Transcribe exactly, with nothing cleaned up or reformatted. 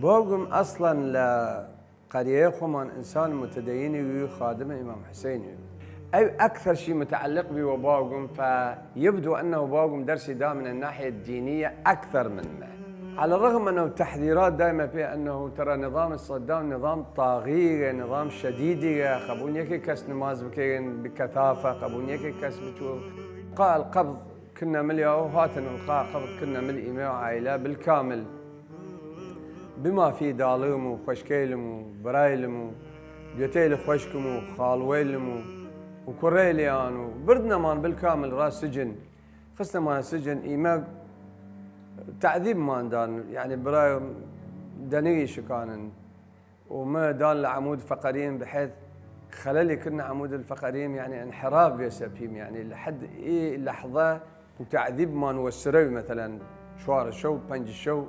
باوگم ئەسڵەن لە قەریەێ خوەمان ئنسان متدەینی وی، خادم ئیمام حسەینی وی. ئەو ئەکثر شی متعلق بی وە باوگم، فیبدو ئەنه باوگم دەرسی دا من ناحیە دینیە ئەکثر من مە. على الرغم ئەنه تحذیرات دایمە پێ ئەنه ترە نظام صدام نظام طاغیە، نظام شدیدیە، قەبوون یەکێ کەس نماز بکەێن بکەثافە، قەبوون یەکێ کەس بتوو قال قبض کنە مل یا و هاتن القا قبض کنە مل ئیمە و عائلە بالکامل. بما فی داڵم و خوەشکەیلم و برایلم و دوێتەیل خوەشکم و خاڵوەیلم و، و کوڕەیلیان و بردنەمان بالکامل را سجن. خستنەمان سجن ئیمە تعذیبمان دان، یعنی برای دەنگی شکانن. و مە دان لە عمود فقریم بحيث خەلەلی کردن عمود الفقریم، یعنی انحراف بێسە پیم، یعنی لە حد ئی لەحظە و تعذیبمان وە سرەوی، مەسەلەن چوار شەو، پەنج شەو،